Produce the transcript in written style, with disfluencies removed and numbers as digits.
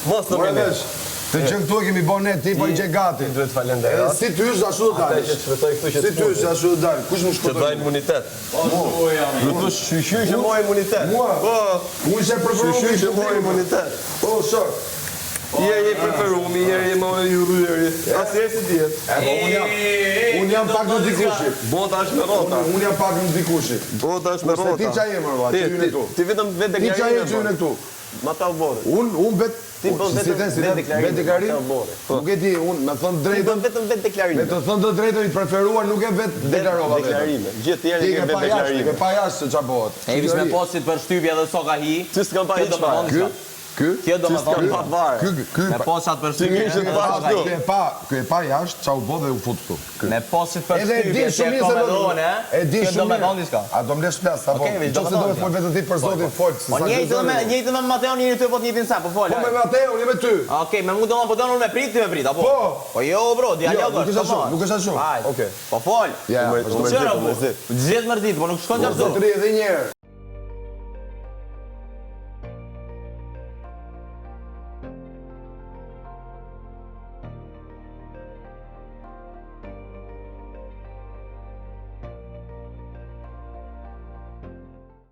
Mos More nominim. vesh, të gjën këtu e kemi bo ne, ti po i gje gati. Ti duhet falenderoj. Edhe si ty është ashtu do Ata dalësh. që të shpëtoj këtu që Si të ty është fundit. ashtu do dalë. Kush më Të shpëtoi? dha imunitet. Po, Ju thosh shyqyr që mori imunitet. Mua? Po. Unë ishe preferuar. Shyqyr që mori imunitet. Po, shok. Jeri je preferumi, jeri je më i urryeri. Asnjëherë si dihet. E, po unë jam, unë jam pak në dikushi. Bota është me rrota. Unë, unë jam pak në dikushi. Bota është me Kurse rrota. ti qa je, mërë, valla, Ti që hynë ti- këtu. Ti vetëm vetë Ti qa je deklarimin. që hynë këtu? Ma ta borë. Unë, unë vetë, Ti bën si vetëm the, si the, vetë deklarim, vetë deklarim, ma ta borë. Po. nuk e di, unë, me thënë Ti drejtën, bën vetëm vetë me deklarime. të thënë të drejtën i preferuar nuk e vetë deklarova vetëm. Deklarime. Gjithë tjerë Ti i ke ke pa vetë jashtë, ti ke deklarime. pa jashtë se qa bëhet. E vish me posit për shtypje dhe soka hi. Ty s'kam pa Kjo hiç do me fare. thonë Ky, diçka. ky, Kjo do me Ty s'kam thonë pa diçka. fare. ky, ky, Me posat për Ti shtypje mirë që dhe të pa soka këtu. hi. ky e pa, ky e pa jashtë, qa u bë dhe u fut këtu. Ky. Me posit për Edhe e di shtypje që shumë e mirë se do komedone, E di kjo shumë do me mirë. thonë diçka. A do më lesh flas apo? Okej, veç do Nëse me do thonë të fol vetëm ti për zotin fol, se Po sa njëjtë gjë me zëri. njëjtë me Mateon jeni ty po të njëjtin sen, po fol. Po me hajde. Mateon, je me ty. Okej, me mu do po donë unë me prit, ti me prit, apo? Po. Po jo bro, dialog Jo, nuk është, është ashtu, come on. nuk është ashtu. Hajde. Okej. Po fol. Ja, ja, U vazhdo. mërzit, Çfarë u bu? mërzit. Gjithë mërzit, po nuk shkon O, ashtu. Zotëri edhe një herë.